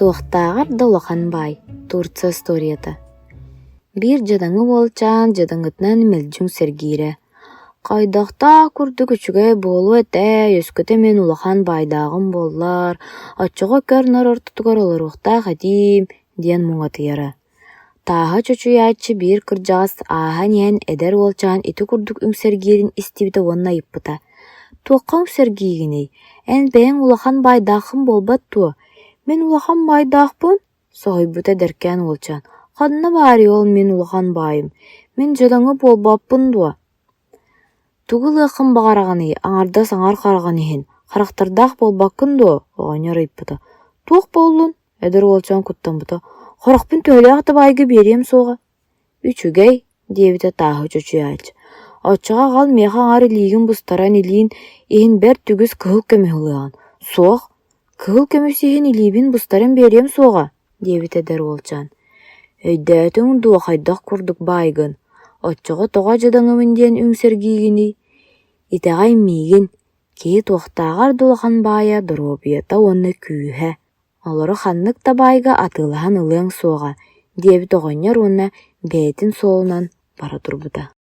Туохтааҕар да улахан баай, Турция остуоруйата Биир дьадаҥы уолчаан дьадаҥытынан мэлдьи үҥсэргиирэ: «Хайдахтаах курдук үчүгэй буолуо этэ, өскөтө мин улахан баайдааҕым буоллар, оччоҕо көр-нар ортотугар олоруохтаах этим» диэн муҥатыйара. Тааһы чочуйааччы биир кырдьаҕас ааһан иһэн эдэр уолчаан ити курдук үҥсэргиирин истибитэ уонна ыйыппыта: «Туохха үҥсэргиигиний? Эн бэйэҥ улахан баайдааххын буолбат дуо?» «Мин улахан баайдаахпын?» соһуйбута эдэркээн уолчаан. «Ханна баарый ол мин улахан баайым? Мин дьадаҥы буолбаппын дуо?» «Тугу ылыаххын баҕараҕыный, аҥардас аҥар хараҕын иһин, харахтардаах буолбаккын дуо?» оҕонньор ыйыппыта. «Туох буоллун?» Эдэр уолчаан куттаммыта: «Харахпын төһөлөөх да баайга биэриэм суоҕа» «Үчүгэй» диэбитэ тааһы чочуйааччы, «оччоҕо аҕал миэхэ аҥар илиигин бустаран илиин иһин бэрт үгүс кыһыл көмүс ылыаҕын» «Суох, кыһыл көмүс иһин илиибин бустаран биэриэм суоҕа» диэбитэ эдэр уолчаан. «Өйдөөтүҥ дуо хайдах курдук баайгын, оччоҕо тоҕо дьадаҥыбын диэн үҥсэргиигиний? Итэҕэй миигин, киһи туохтааҕар да улахан баайа доруобуйата уонна күүһэ Олору ханнык да баайга атыылаһан ылыаҥ суоҕа, диэбит оҕонньор уонна бэйэтин суолунан бара турбута.